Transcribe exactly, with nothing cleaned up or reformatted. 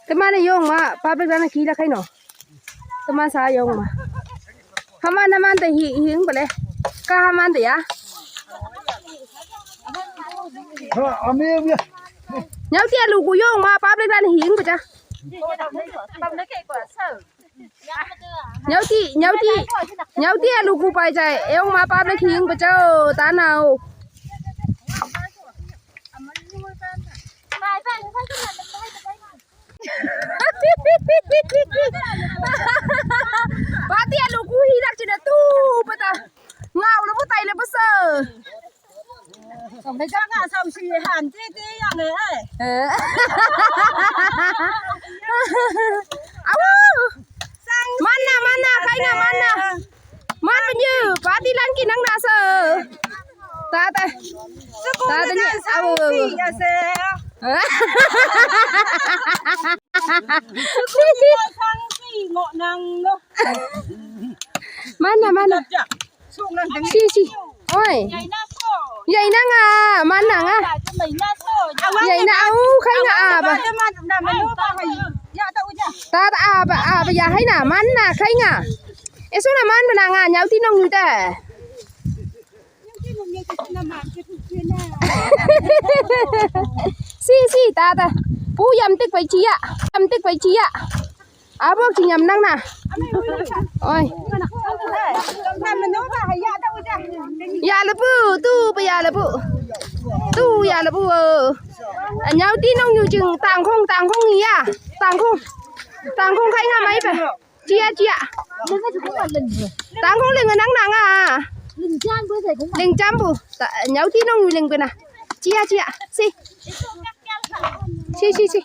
Teman yong ma, public dana kila kaino. Teman sa yong ma. Haman, haman te hi, hing bale. Ka haman te ya. Ha, ame ya. Nyau tia lu ku yong ma, public dana hing bacha. Nyau ti, nyau ti, nyau ti alu ku pai jai, eong ma pap le king pa chao, ta nao. Pa ti alu ku hi dak chi da tu pa ta. Ngau lo pa tai le pa sa. Song dai chang a song si han ti ti yang e. Eh. Au. Mana, mana, kai nga mana. Man pa nyu, pa ti lan ki nang na sa. Ta ta. Ta ta ni, au. Ya se. Sang si ngo nang no. Mana, mana. Si, si. Oi. Yai nang a, man nang a. Yai na au, khai nga a ba. Ta ta a ba, a ba ya hai na, man na khai nga. E so na man ba na nga, nyau ti nong nyu ta. Si, si, ta ta. Pu yam tik pai chi ya. Yam tik pai chi ya. Abo chi nyam nang na. Oi. Ya le pu, tu pa ya le pu. Tu ya le pu. Nyau ti nong nyu ching tang khong, tang khong ya. Tang khong. Tang khong khai nga mai pa. Chia, chia. Tang khong le nga nang nang a. Ling cham bu. Nyau ti nong nyu ling pa na. Chia, chia. Si. Si, si, si.